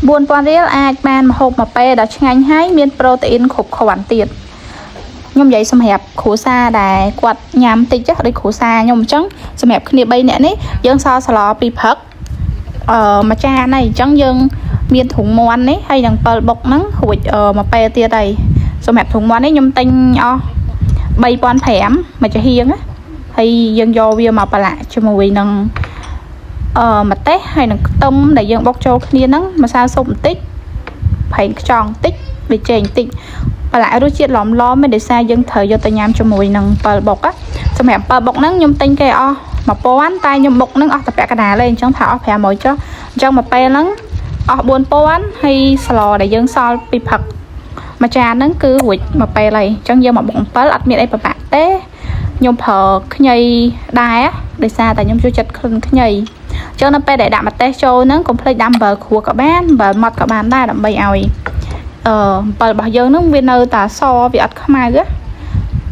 4000រៀលអាចបានម្ហូបមួយពេលដ៏ឆ្ងាញ់ហើយមានប្រូតេអ៊ីនគ្រប់គ្រាន់ទៀតខ្ញុំនិយាយសម្រាប់គ្រួសារដែលគាត់ញ៉ាំតិចដូចគ្រួសារខ្ញុំអញ្ចឹងសម្រាប់គ្នា3នាក់នេះយើងសល់ស្លពីព្រឹកមួយចានហើយអញ្ចឹងយើងមានធុងមាន់នេះហើយនឹង7បុកហ្នឹងរួចមួយពេលទៀតហើយសម្រាប់ធុងមាន់នេះខ្ញុំទិញអស់3500មួយចាហៀងណាហើយយើងយកវាមកប្រឡាក់ជាមួយនឹង ម្ទេសហើយនឹងខ្ទឹមដែលយើងបុកចូលគ្នាហ្នឹងម្សៅស៊ុបបន្តិចប្រេងខ្យងបន្តិចប៊ីចេងបន្តិចប្រឡាក់រសជាតិឡមឡមមិនដោយសារយើងត្រូវយកទៅញ៉ាំជាមួយនឹងអំពិលបុកណាសម្រាប់អំពិលបុកហ្នឹងខ្ញុំទិញគេអស់1000តែខ្ញុំបុកហ្នឹងអស់តែពាក់កណ្ដាលទេអញ្ចឹងថាអស់500ចុះអញ្ចឹងមួយពេលហ្នឹងអស់4000ហើយស្លដែលយើងសល់ពីផឹកមួយចានហ្នឹងគឺរួចមួយពេលហើយអញ្ចឹងយើងមកបុកអំពិលអត់មានអីពិបាកទេខ្ញុំប្រើខ្ញីដែរដោយសារតែខ្ញុំចូលចិត្តក្លិនខ្ញី អញ្ចឹងនៅពេលដែលដាក់ម្ទេសចូលហ្នឹងកុំភ្លេចដាំអំបិលគ្រួក៏បានអំបិលម៉ត់ក៏បានដែរដើម្បីឲ្យអំពិលរបស់យើងហ្នឹងវានៅតែសវាអត់ខ្មៅណា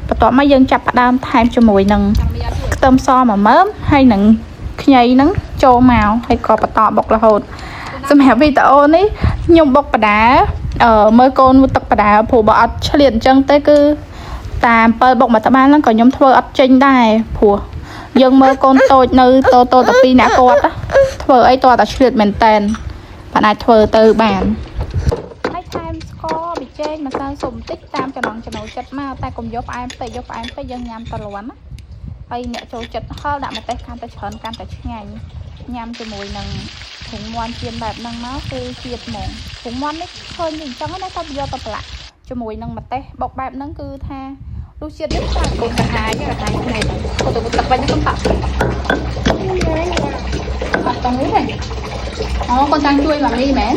បន្ទាប់មកយើងចាប់ផ្ដើមថែមជាមួយនឹងខ្ទឹមសមួយមើមហើយនឹងខ្ញីហ្នឹងចូលមកហើយក៏បន្តបុករហូតសម្រាប់វីដេអូនេះខ្ញុំបុកបដាមើលកូនទឹកបដាព្រោះបើអត់ឆ្លៀតអញ្ចឹងទេគឺតាមអំពិលបុកមួយត្បាល់ហ្នឹងក៏ខ្ញុំធ្វើអត់ចេញដែរព្រោះយើងមើលកូនតូចនៅតូតូតែពីរអ្នកគាត់ណាធ្វើអីតតែឆ្លៀតមែនតែនបានអាចធ្វើទៅបានហើយថែមស្ករប៊ីចេងម្សៅស៊ុបបន្តិចតាមចំណង់ចំណូលចិត្តមកតែកុំយកផ្អែមពេកយកផ្អែមពេកយើងញ៉ាំតលាន់ណាហើយអ្នកចូលចិត្តហឹរដាក់ម្ទេសកាន់តែច្រើនកាន់តែឆ្ងាញ់ញ៉ាំជាមួយនឹងធុងមាន់ចៀនបែបហ្នឹងមកគឺជាតិហ្មងធុងមាន់នេះឃើញអញ្ចឹងណាតែយកទៅប្រឡាក់ជាមួយនឹងម្ទេសបុកបែបហ្នឹងគឺថារសជាតិនេះខ្លាំងកូនកាហាយកាហាយភ្នែកកូនទៅទឹកវិញកូនតាក់អត់តង់នេះទេអូកូនចង់ជួយម៉ាមីមែន?